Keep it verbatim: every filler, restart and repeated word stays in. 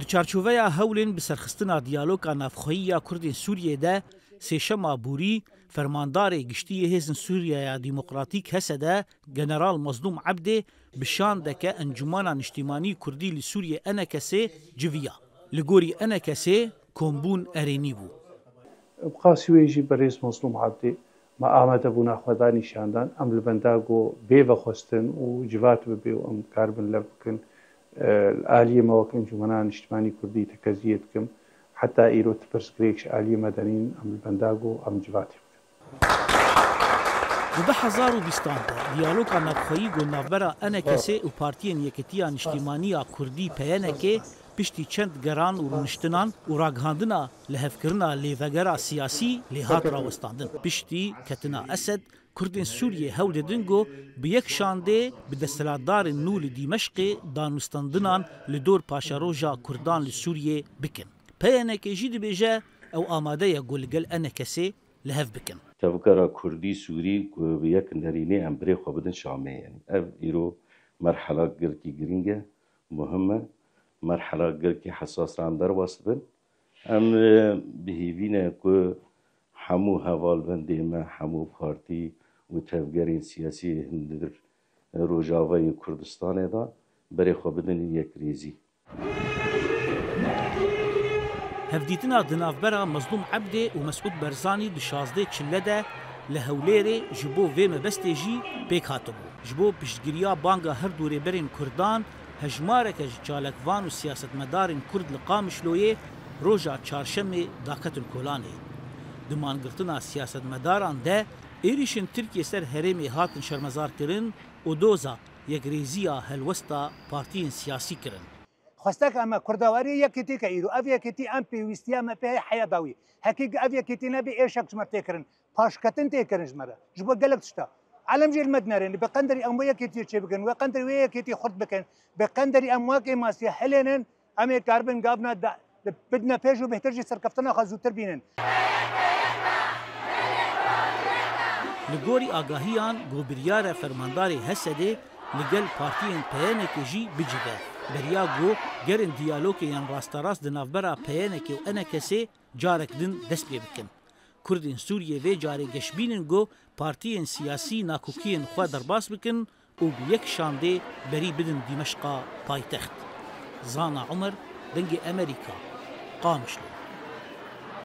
Di çarçoveya hewlên bi serxistina diyaloga navxweyî ya Kurdên Sûriyê de, sêşema borî, fermandarê giştî yê Hêzên Sûriyeya Demokratîk, H S D, General Mazlûm Ebdê, bi şandeke Encûmena Niştîmanî Kurdî li Sûriyê, E N K S, civiya. Li gorî E N K S, kombûn erênî bû. Bi qasî wê jî berêz Mazlûm Ebdê, me amadebûna xwe da nîşandan, em li benda ku bê vexwestin û civat bibe û em karibin lev bikin. Li aliyê me wek Encûmena Niştimanî Kurdî tekeziyê dikim. Heta îro ti pirsgirêk ji aliyê me de nîn, em li benda ku em civatê bikin. Di du hezar û bîstan de diyaloga navxweyî ku navbera E N K S û Partiyên Yekitiya Niştimanî ya Kurdî, P Y N K, piştî çend geran û rûniştinan û ragihandina lihevkirina lêvegera siyasî lê hat rawestandin. Piştî ketina Esed, Kurdên Sûriyê hewl didin ku bi yek şandê bi desthilatdarên nû li Dîmeşqê danûstandinan li dor paşeroja Kurdan li Sûriyê bikin. P Y N K jî dibêje ew amade ye ku li gel E N K S'ê li hev bikin. Tevgera Kurdî Sûrî ku bi yek nerînê em birê xwe bidin Şamê. Yanî ev îro merhela gelkî girîng e, muhim e. Merhela gelkî hesas re em derbas dibin. Em, e, bi hêvî ne ku hemû hevalbendê me, hemû partî û tevgerên siyasî hindir Rojavayê Kurdistanê de berê xwe bidin yekrêzî. Hevdîtina di navbera Mezlûm Ebdê û Mesûd Berzanî di şazdeh çile de li Hewlêrê ji bo vê mebestê jî pêk hatibû. Ji bo piştgiriya banga her du rêberên Kurdan, hejmareke ji çalakvan û siyasetmedarên Kurd li Qamişloyê roja Çarşemê daketin kolanê. Di mangirtina siyasetmedaran de êrîşên Tirkiyê ser herêmê hatin şermezarkirin û doza yekrêziya helwesta partiyên siyasî kirin. Xwestek em e kurdawariyê yekîtî ke îro. Ev yekîtî em pêwîstiya me pê heye heya dawî. Hekî ev yekîtî nebî êrşek ji me tê kirin. Paşketin tê kirin ji me re. Ji bo gelek tişta. Elem jî li me dinerên. Bi qenderî em wê yekîtiyê çê bikin. Wê qenderî wê yekîtî xurt bikin. Bi qenderî em wekê masiye hilênin. Em ê karibin gavna da, bidine pêş û bêhtir jî serkeftina xwe zûtir bînin. Li gorî agahiyan ku biryar e fermandarê H S D'ê li gel partiyên P Y N K'ê jî bicive, beriya ku gerên diyalogê yên rasterast di navbera P Y N K'ê û E N K S'ê carek din dest pê bikin. Kurdên Sûriyê vê carê geşbîn in ku partiyên siyasî nakokiyên xwe derbas bikin û bi yek şandê berî bidin Dîmeşqa paytext. Zana Umer, Dengê Emerîka, Qamişlo.